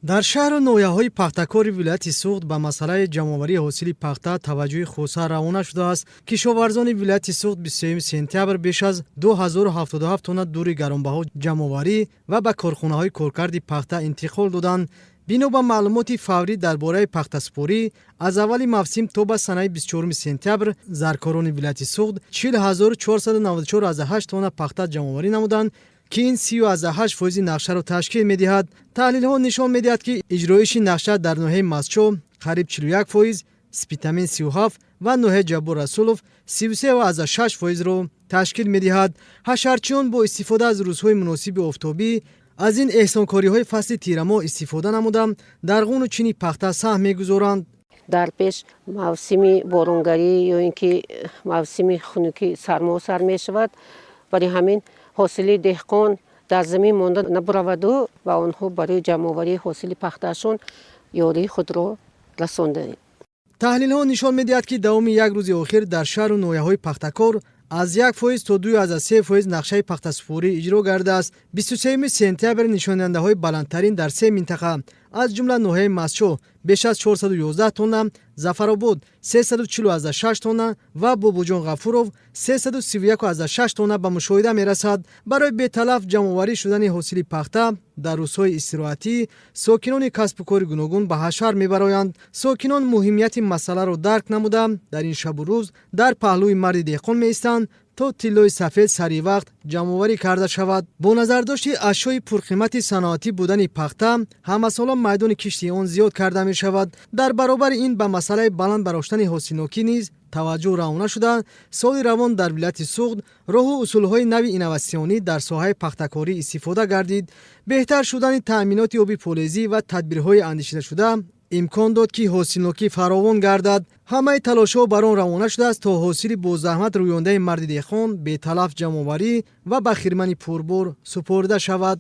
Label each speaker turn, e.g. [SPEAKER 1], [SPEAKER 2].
[SPEAKER 1] Дар шаҳру ноҳияҳои пахтакори вилояти Суғд ба масъалаи ҷамъоварии ҳосили пахта таваҷҷӯҳи хоса равона шудааст. Кишоварзони вилояти Суғд 23 сентябр беш аз 2077 тонна дури гаронбаҳо ҷамъоварӣ ва ба корхонаҳои коркарди пахта интиқол доданд. Бино ба маълумоти фаврӣ дар бораи пахтасупорӣ, аз аввали мавсим то ба санаи 24 сентябр заркорони вилояти Суғд 40 494,8 тонна пахта ҷамъоварӣ намуданд, ки ин 30,8% нақшаро ташкил медиҳад. Таҳлилҳо нишон медиҳад, ки иҷроиши нақша дар ноҳияи Мастчо қариб 41%, Спитамен 37 ва ноҳияи Ҷаббор Расулов 33,6%-ро ташкил медиҳад. Ҳашарчиён бо истифода аз рӯзҳои муносиби офтобӣ аз ин эҳсонкориҳои фасли тирамоҳ истифода намуда, дар ғуну чини пахта саҳм мегузоранд.
[SPEAKER 2] Дар пеш мавсими боронгарӣ ё ин ки мавсими хунукӣ, сармо сар мешавад. Барои ҳамин ҳосили деҳқон дар замин монда набураваду ва онҳо барои ҷамъоварии ҳосили пахтаашон ёрии худро расондаем.
[SPEAKER 1] Таҳлилҳо нишон медиҳад, ки давоми як рӯзи охир дар шаҳру ноҳияҳои пахтакор аз 1% то 2,3% нақшаи пахтасупорӣ иҷро гардааст. 23 сентябр нишондиҳандаҳои баландтарин дар се минтақа, аз ҷумла ноҳияи Мастчо беш аз 411 тонна, Зафаробод 346 тонна ва Бобоҷон Ғафуров 331,6 тонна ба мушоҳида мерасад. Барои беталаф ҷамъоварӣ шудани ҳосили пахта дар рӯзҳои истироҳатӣ сокинони касбу кори гуногун ба ҳашар мебароянд. Сокинон муҳимияти масъаларо дарк намуда, дар ин шабу рӯз дар паҳлӯи марди деҳқон меистанд, то тиллои сафед сари вақт ҷамъоварӣ карда шавад. Бо назардошти ашёи пурқимати саноатӣ будани пахта, ҳамасола майдони кишти он зиёд карда мешавад. Дар баробари ин ба масъалаи баланд бароштани ҳосилнокӣ низ таваҷҷӯҳ равона шуда, соли равон дар вилояти Суғд роҳу усулҳои нави инноватсионӣ дар соҳаи пахтакорӣ истифода гардид. Беҳтар шудани таъминоти оби полезӣ ва тадбирҳои андешидашуда имкон дод, ки ҳосилнокӣ фаровон гардад. Ҳамаи талошҳо бар он равона шудааст, то ҳосили бозаҳмат рӯёндаи марди деҳқон беталаф ҷамъоварӣ ва ба хирмани пурбор супорида шавад.